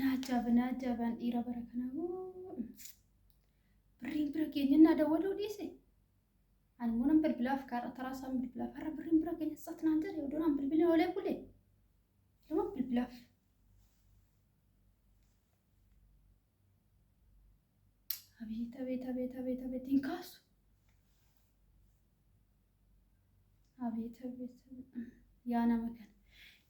Na ajaa'iba na ajaa'ibaan dhiira bara kanaa. Birriin bira keenya naa dawwaluu dhiise. Ani immoo nan bilbilaaf kaarra taraa isaan bilbilaaf har'a birriin bira keenya sat naan jedhe odoo naan bilbilee oolee bule. Lama bilbilaaf. Abeet abeet abeet abeet abeet hin kaasu. Abeet abeet yaa nama kana.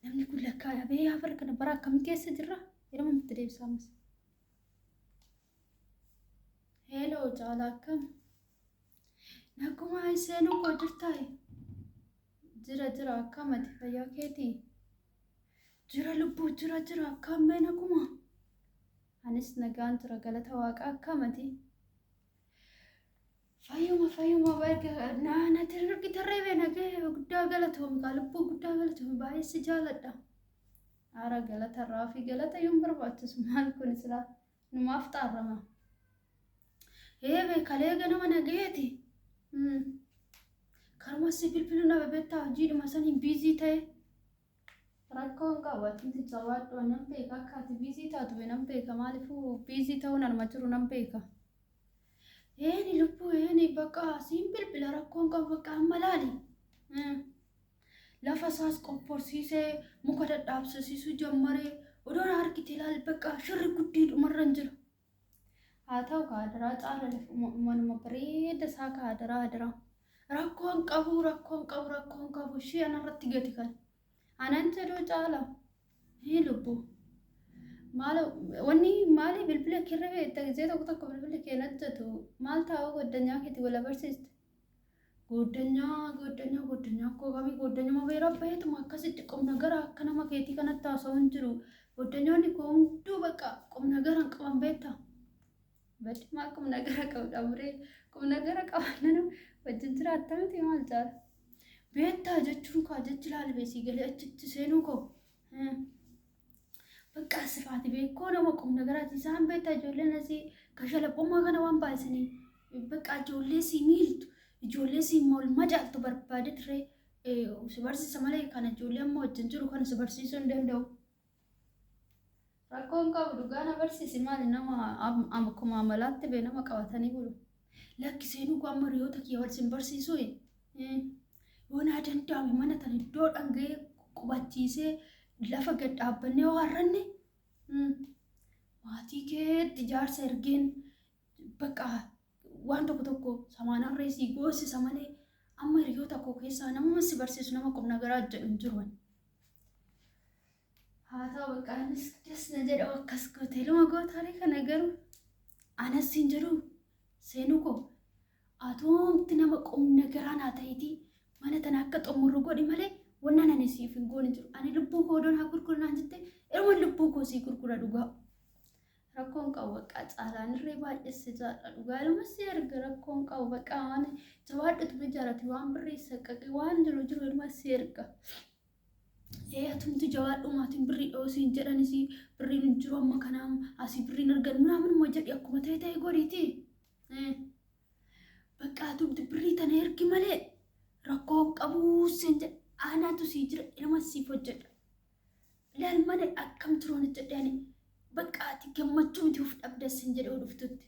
Namni kun lakkaa dhabee yaa bara kana bara akkamii keessa jirra? Yeroo itti deebisaa ammas. Hello Caalaa, akkam? Nagumaa, seenuu koo, jirtaa? Jira jira, akkam ati, fayyaa keetii? Jira lubbuu, jira jira, akkam mee, naguma? Anis nagaan jira, galata Waaqaa, akkam ati? Fayyuma fayyuma, baay'ee naa natti argitarree bee nagee, guddaa galatoomi kaa lubbuu, guddaa galatoomi, baay'ee si jaaladha. Haara galata irraa fi galata yoon barbaachisu maal kun silaa numaaf xaarrama. Ee beekalee ganama nageeti. Karuma si bilbiluu na bebettaa, hojiidhuma saniin busy ta'e. Rakkoon qabu, atinti jabaadhu, nan beeka akka ati busy taatu be, nan beeka, maaliifuu busy ta'uun anuma jiru nan beeka. Eeni lubbuu, eeni, bakka siin bilbila, rakkoon qabu, bakka amma laali. Lafa isaas qofforsiisee muka dadhaabsisiisuu jammaree odoo na argite ilaali, bakka shirri guddii dhumarra hin jiru. Haa ta'u kaa, adaraa caala, lafuma manuma bareeda isaa kaa, adaraa adaraa. Rakkoon qabu, rakkoon qabu, rakkoon qabu, ishii anarratti gati kan. Anan jedhuu caala. Hii lubbuu. Maal wanni maali, bilbila kirra beekta, gisee tokko tokko bilbila kee hojjetu, maal taa'uu goddanyaa keetii wal agarsiiste. Goddanyaa goddanyaa goddanyaa koo kamii goddanyuma beeraa baheetuma akkasitti qubna gara akka nama keetii kanatti haasa'u hin jiru. Goddanyoonni koo hunduu bakka qubna gara hin qaban beektaa. Baddi maal qubna gara qabda muree, qubna gara qaban wajjin jiraatta miti, maal caala. Beektaa jechuun kaa jechi laali beesii galee achitti seenuu koo. Bakka asifaati beekoo nama qubna garaati isaan beektaa, ijoolleen asii kashalabummaa kana waan baay'isanii bakka ijoollee si miiltu, ijoollee si ol madaaltu barbaade ture si barsiisa malee kana ijoollee amma wajjin jiru kana si barsiisuu hin danda'u. Rakkoon qabu, dhugaa na barsiisi, maali nama akkuma amalaatti bee nama qabatanii bulu. Lakki seenuu koo, amma hiriyoota kiyya wal sin barsiisuu, yoo naa danda'ame mana tana iddoo dhanga'ee qubachiisee lafa gad dhaabbannee yoo harranne maatii keetti jaarsa ergeen bakka waan tokko tokko samaanarree sii goosisa malee amma hiriyoota koo keessaa nama si barsiisu, nama qubna garaa jedhu hin jiru. Haa ta'u, bakka anis das na jedha akkas goote luma gootaalee kana, garuu anas hin jedhu seenuu koo, atoomti nama qubna garaa naa ta'eeti mana tana akka xumurru godhi malee wannan ani siif hin goone jiru. Ani lubbuu koo odoon haa gurguru naan jette eruma lubbuu koo sii gurgura dhugaa. Rakkoon qabu, bakka caalaan irree baay'eesse jaadha dhugaa, ilma si erga, rakkoon qabu, bakka waan jabaadhutu ijaarati, waan birrii saqqaqee waan jiru jiru ilma si erga. Ee atumti jabaadhu, maatiin birrii dhoosiin jedhanis birriin hin jiru amma kanaa asii birriin argan minaaminuma jedhi, akkuma ta'e ta'e godhiiti. Bakka atumti birrii tana ergi malee rakkoo qabuu siin jedha, aanaatu sii jira, ilma siif hojjedha. Ilaal mana akkam turoon hojjedhe ani, bakka ati gammachuu miti of dhabda siin jedhee dhuftutti.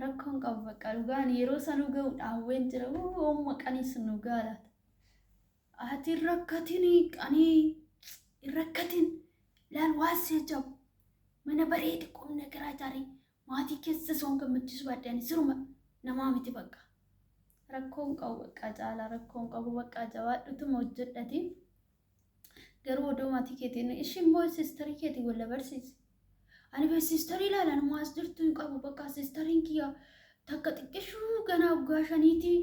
Rakkoon qabu, bakka dhugaan yeroo sanuu ga'u dhaawween jira, oomma qaniis nu gaalaata. Ati hin rakkatin, qanii hin rakkatin, laal waan si ajaa'ibu mana bareeda qubna garaa jaarii maatii keessa soon gammachiisu baadde ani siruma namaa miti bakka. Rakkoon qabu, bakka caalaa, rakkoon qabu, bakka jabaadhutuma hojjedhati. Garuu odoo maatii keetiin ishii immoo sisterii keetiin wal barsiisi. Ani bee sisterii ilaalan immoo as jirtu hin qabu, bakka sisteriin kiyya takka xiqqishuu ganaa waggaa 5ti,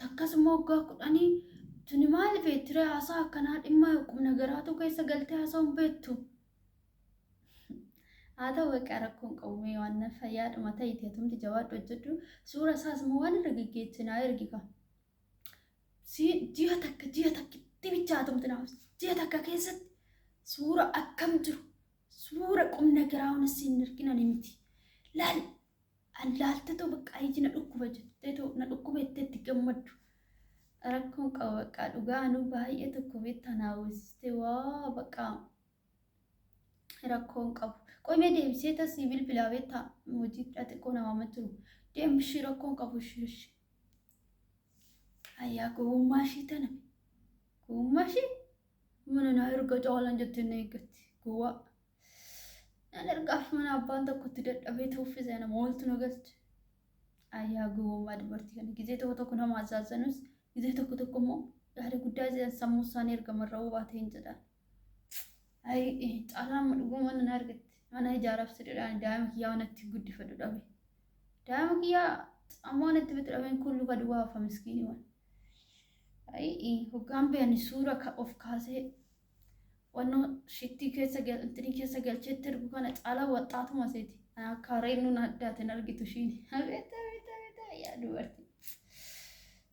takkas immoo waggaa 10 tuni, maal beektire haasaa akkanaa, dhimma qubna garaatu keessa galtee haasa'uun beektu. Haa ta'u, bakka rakkoon qabu, mee waan fayyaadhuma ta'eeti atumti jabaadhu hojjedhu, suura isaas immoo waan irra geggeessinaa ergi ka. Ji'a takka, ji'a takkitti bichaa atumti naaf ji'a takka keessatti suura akkam jiru, suura qubna garaa waan siin erginani miti. Laal an laaltetoo bakka iji na dhukkuba jetteetoo na dhukkuba jettee itti gammaddu. Rakkoon qabu, bakka dhugaa anuu baay'ee tokko beektaa na hawwisiste waa bakka. Rakkoo hin qabu. Qoymee deebisee tasii bilbilaa beektaa hojii xiqqoo nama jiru. Deem ishii rakkoo hin qabu ishii ishii. Ayyaa gowwummaa ishii tana. Gowwummaa ishii mana naa erga caalaan jettee na eeggatti. Gowwaa. Nan ergaaf mana abbaan tokkotti dadhabee tuuffise nama ooltu na galche. Ayyaa gowwummaa dubartii kana gizee tokko tokko nama azaazanus gizee tokko tokko immoo yaada guddaa jedhan sammuu isaanii erga marra'uu baatee hin jedhan. Ayi caalaan dhuguma mana na argatte mana ijaaraaf sidhudhaan daa'ima kiyyaa waan itti guddifadhu dhabe. Daa'ima kiyyaa ammoo waan itti bitu dhabeen kun luka duwwaa hafa miskiinii waan. Ayi hoggaan beeyani suura of kaasee wannoo shittii keessa intinii keessa galcheetti ergu kana caalaa waxxaatuma seeti. Akka harreen nu addaatiin argitu ishiin. Abeet abeet abeet yaa dubartii.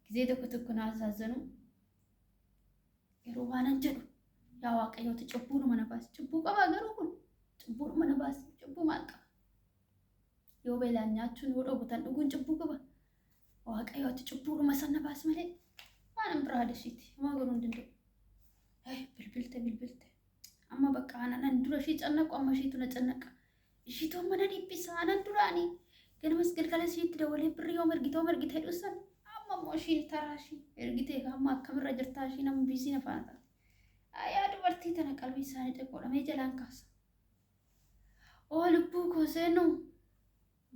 Gizee tokko tokko na azaazanu yeroo waanan jedhu yaa waaqayyooti cubbuudhuma na baasi. Cubbuu qabaa garuu kun cubbuudhuma na baasi. Cubbuu maal qaba? Yoo beelaan nyaachuun yoo dhogotan dhuguun cubbuu qaba. Waaqayyooti cubbuudhuma san na baasi malee waan biraa haadha ishiiti. Homaa godhuu hin danda'u. Bilbilte bilbilte. Amma bakka anan dura ishii cannaqu amma ishiitu na cannaqa. Ishiitu amma na dhiphisa anan duraanii. Ganamas galgala ishiitti dabalee birrii yoom ergite yoom ergite jedhu amma immoo ishiin taraa ishii ergite amma akkamirra jirtaa ishii nama biizii na faana taate. Yaa dubartii tana qalbii isaanii xiqqoodha jalaan kaasa. Oo lubbuu koo seenuu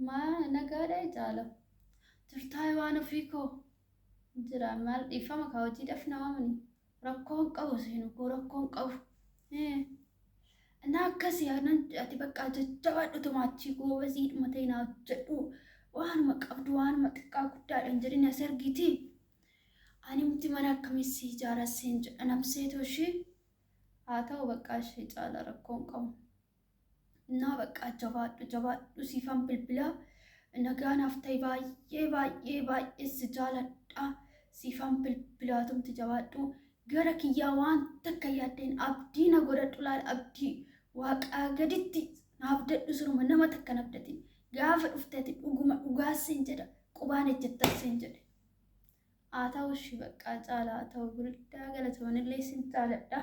maa nagaadha caala. Jirtaa waan ofii koo jira maal dhiifama kaa hojiidhaaf na waamani. Rakkoo hin qabu seenuu koo rakkoo hin qabu. Na akkasii ati bakka jajjabaadhu tumaachii goobasiidhuma ta'e naa hojjedhu waanuma qabdu waanuma xiqqaa guddaadha hin jedhin as ergiti. Ani miti mana akkamii si ijaara siin jedha namseetu ishii haa ta'u bakka ishee caala rakkoo hin qabu. Naa bakka jabaadhu jabaadhu siifan bilbilaa nagaa naaf ta'e baay'ee baay'ee baay'ee si jaaladha siifan bilbilaatumti jabaadhu gara kiyyaa waan takka yaaddeen abdii na godhadhu laal abdii waaqaa gaditti naaf dadhu suruma nama takka na abdatin gaafa dhufte ati dhuguma dhugaa siin jedha qubaan ejjettas siin jedhe. Haa ta'u ishii bakka caalaa haa ta'u guddaa galatoonillee siin jaaladha.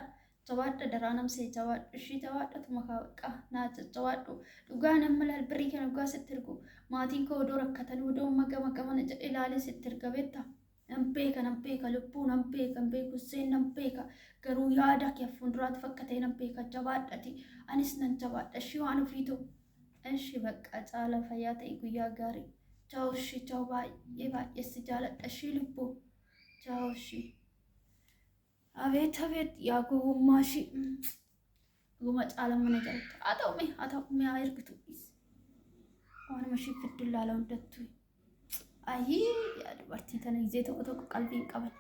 Jabaadha daraa namsee jabaadhu ishii jabaadhatu makaa bakka naa jajjabaadhu dhugaa nama laal birrii kana dhugaa sitti ergu maatiin koo odoo rakkatan odoo magama gamana jedhe ilaalee sitti erga beektaa. Nan beeka nan beeka lubbuu nan beeka nan beeku seen nan beeka garuu yaada kee fuulduraatti fakka ta'e nan beeka jabaadhati anis nan jabaadha ishii waan ofiitu ishii bakka caala fayyaa ta'e guyyaa gaarii chaaw ishii chaaw baay'ee baay'ee si jaaladha ishii lubbuu chaaw ishii. Abeet abeet yaa gowwummaa ishii dhuguma caala mana jalatti haa ta'u mee haa ta'u mee haa ergitu waanuma ishii fiddu ilaala hundattuu. Ayii yaa dubartii tana gizee tokko tokko qalbii hin qaban.